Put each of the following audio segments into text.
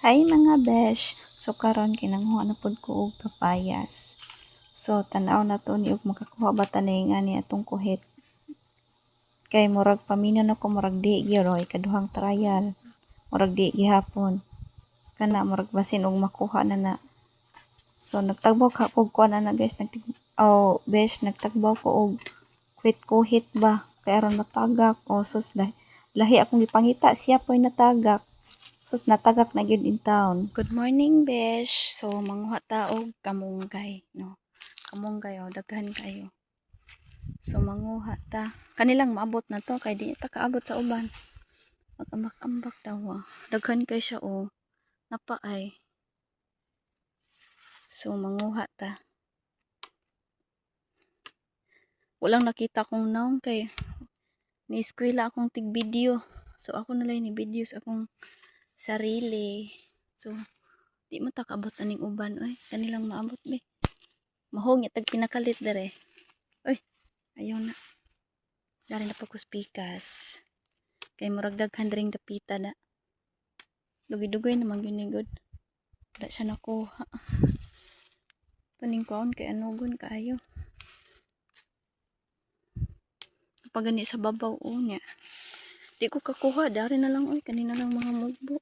Hi, mga besh! So karon kay nanguha na pud ko og papayas. So tan-aw nato ni og makakuha ba ta ani atong kuhit. Kay murag paminaw nako, murag di gyud oy, ikaduhang trial. Murag di gihapon. Kana murag basin og makuha na na. So nagtagbaw ka og kuan ana, guys, nagtig oh besh, nagtagbaw ko og kuhit-kuhit ba kay aron matagak. Oh sus, lahi, lahi akong gipangita, siya po'y natagak. Sus, natagak na gyud in town. Good morning, besh. So manguha ta og kamunggay, no. Kamunggay oh, daghan kayo. So manguha ta. Kanilang maabot na to kay di ta kaabot sa uban. Mag-ambak-ambak ta wa. Daghan kay siya oh. Napaay. So manguha ta. Walang nakita kong naong kay ni eskwela akong tig video. So ako na lang ni video sa akong sarili. So di man ta kaabot aning uban oy. Kanilang maabot be. Mahong tag pinakalit dere. Oy, ayaw na. Dari na pa ko pikas. Kay murag daghan dring dapita na. Dugoy-dugoy naman gyud ni gud. Wala siya nakuha. Paning kuon kay anugon kaayo. Pagani sa babaw o niya. Di ko kakuha, dari na lang oy, kanina lang mga mugbo.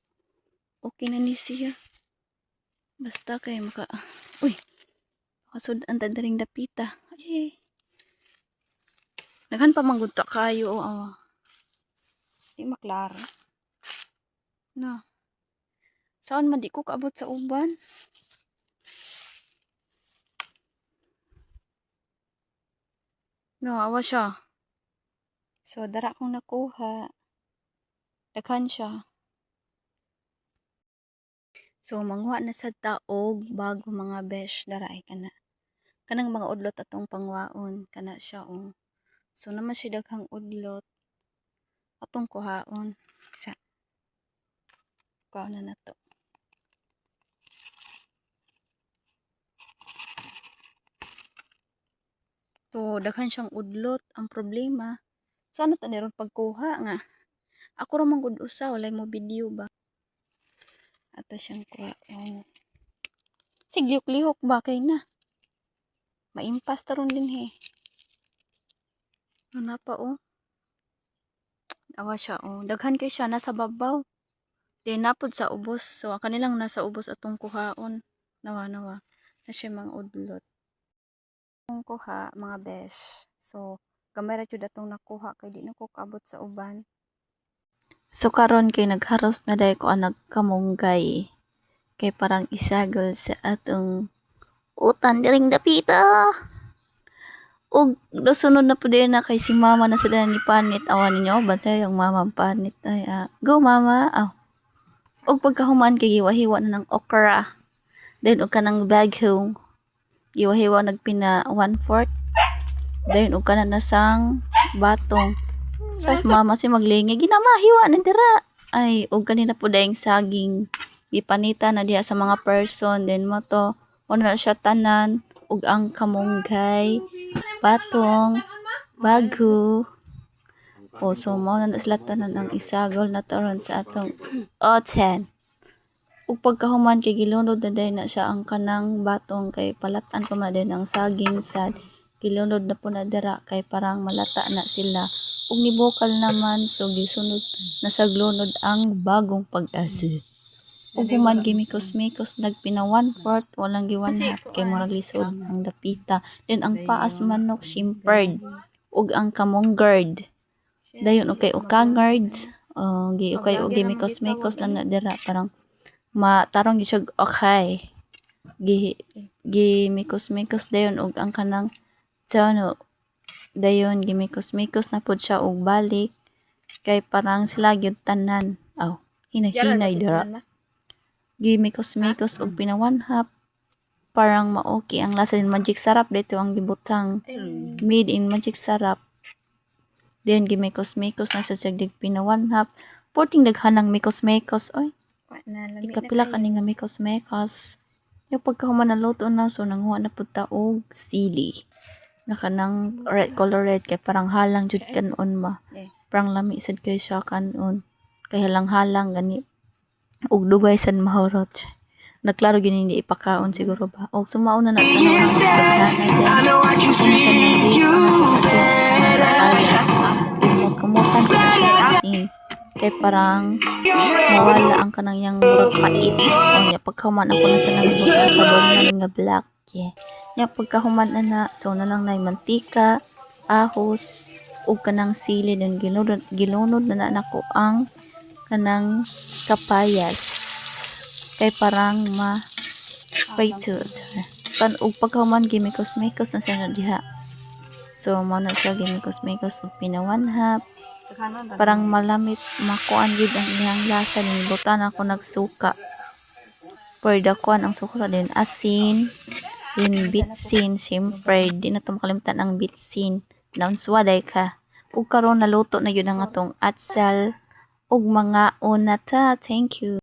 Okay na ni siya. Basta kay maka, uy. Makasud-an ta diring dapita. Ay. Daghan pa man gud ta kayo oh. Awa. Di maklaro. Na. Saan man di ko kaabot sa uban? No, awa siya. So, dara akong nakuha. Daghan siya. So, manguha na sad ta og bago, mga besh, dara ay kana. Kanang mga udlot atong pangwaon, kana siya oh. So, naman siya daghang udlot. Atong kuhaon. Sa kuhaon na nato. So, daghan siyang udlot. Ang problema, so ano ta ron pagkuha nga? Ako ra man gud usa, walay mo video ba. Ato siyang kuhaon. Siglihok-lihok ba kay na. Maimpas ta ron din he. Ano pa oh. Awa siya oh. Daghan kay siya nasa babaw. Di napod sa ubos. So kanilang nasa ubos atong kuhaon. Nawa nawa. Na siya mga udlot. Atong kuha, mga besh. So gamay ra jud atong nakuha kay di na ko kaabot sa uban. So karon kay nagharos na day ko anag kamunggay. Kay parang isagol sa atong utan diring dapita. Ug sunod na pud na kay si mama na sila ni panit. Awa ninyo, bantay yung mama panit ay ah. Go, mama. Aw. Ug pagkahuman kay giwahiwa na ng okra. Then og kanang baghong. Giwahiwa nagpina 1/4. Then og kana nasang batong. Sa mama si maglingi ginamahiwa na dira. Ay og kanina po dayong saging gipanita na diha sa mga person, then mo to mo na siya tanan ug ang kamunggay, batong, bago. O so mao na sila tanan ang isagol na taron sa atong oten. Ug pagkahuman kay gilunod na dayon na siya ang kanang batong kay palatan pa man din ang saging sad. Gilunod na po na dira kay parang malata na sila. Ug nibukal naman, so gisunod na sa glunod ang bagong pag-asa. Ug human gimikos-mikos nagpina 1/4, walang gi 1/2 kay murag lisod ang dapita. Then ang paas manok shimpered ug ang kamonggard. Dayon okay ukangards. Oh, gi okay og gimikos-mikos lang na dira parang matarong gyud siya okay. Gi gimikos-mikos dayon og ang kanang ano dayon gimikos-mikos na pud siya og balik kay parang sila gyud tanan. Aw, hinay-hinay dira. Gimikos-mikos og pina 1/2 parang ma-okay ang lasa din. Magic Sarap dito ang gibutang. Made in Magic Sarap. Then gimikos-mikos na sa siya pina 1/2. Porting daghanang mikos-mikos oy. Ikapila kani nga mikos-mikos. Yung pagkahuman naluto na, so nanguha na pud ta og sili. Na kanang red, color red, kay parang halang jud kanon ma. Parang lami sad kay siya kanon. Kay halang-halang gani. Ug dugay sad mahurot. Nagklaro gyud hindi ipakaon siguro ba. Og sumao na na siya na tadhana. I know I can treat you better. Kumot-kumutan ko na siya asin. Kay parang mawala ang kanang yang murag pait. O nya pagkahuman, ako na siya nang ibutang sa na nga black. Yeah. Nya pagkahuman na na, so na lang na mantika, ahos, ug kanang sili, dun gilunod, gilunod na na nako ang kanang kapayas. Kay parang ma prito. Kan ug pagkahuman, gimikos-mikos na siya na diha. So mao na siya, gimikos-mikos ug pinawanhap parang malamit, makuan gid ang iyang lasa. Ning butan ako nagsuka for the kuan, ang suka sa din, asin din, bitsin. Syempre di na to makalimtan ang bitsin. Naunsa day ka. Ug karon naluto na gyud ang atong atsal ug mga una ta. Thank you.